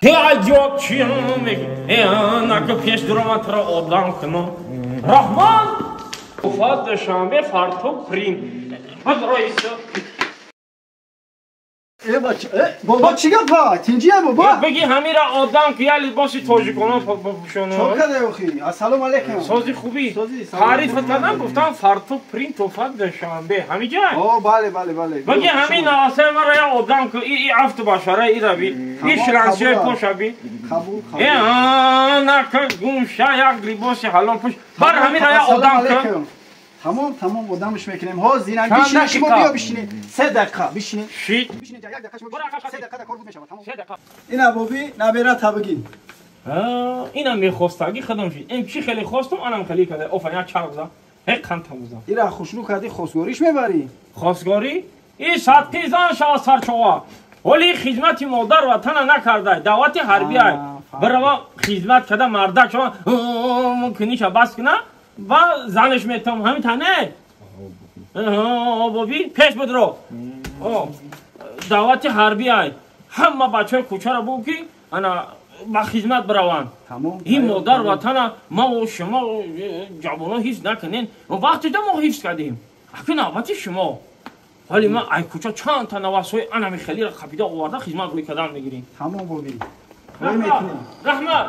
Ҳе чи нака пеш дуроматра одам кунам. Раҳмат! Уфа, Душанбе, Фартук, Принт. Раиса. Э бача, э бобо, чӣ гапа? Тинҷия, бобо? Бигӣ ҳамира одам ки як либоси тоҷикона пӯшонам. Чо кадай охи? Ассалому алайкум. Сози, хубӣ? Таъриф кардам, гуфтам Фартук Принт, Уфа, Душанбе. Ҳамиҷа? О, бале, бале, бале. Бигӣ ҳамин навасаи мара як одам ки и афту башара ира би. И шилансиёи поша би. Қабул, қабул. Э нака гумша, як либоси ҳалол пӯш. Бар ҳамира як одам ки. Тамом, тамом, одамш мекунем. Ҳо, зинан бишинед, шумо биё бишинед. 3 дақиқа бишинед. Шид. Бишинед, як дақиқа шумо бишинед. 3 дақиқа да кор буд мешавад. Тамом. Ина боби набера табигӣ. Инам мехостагӣ худам шид. Ин чӣ хеле хостум, анам хеле када. Офа, як чарх зад. Ҳе қантам зад. Ира хушрӯ кардӣ, хосгориш мебарӣ? Хосгорӣ? И садқи зан шава сарчова. Ҳоли хизмати модар ватана накардай. Даъвати ҳарбиай. Бирава хизмат када, мардак шава, куниша бас куна ва занаш метам. Ҳамин тане? Боби, пеш будро. Даъвати ҳарбиай. Ҳама бачаҳои кӯчаро бугӯ ки ана ба хизмат бираванд. Ин модар ватана ма шумо ҷавоно ҳифз накунен. Вақте да мо ҳифз кардем. Аки навбати шумо. Ҳоли ман ай кӯча чанд та навасҳои анами хелиро қапида оварда, хизмат рӯй кардан мегирем. Тамом, боби. Раҳмат.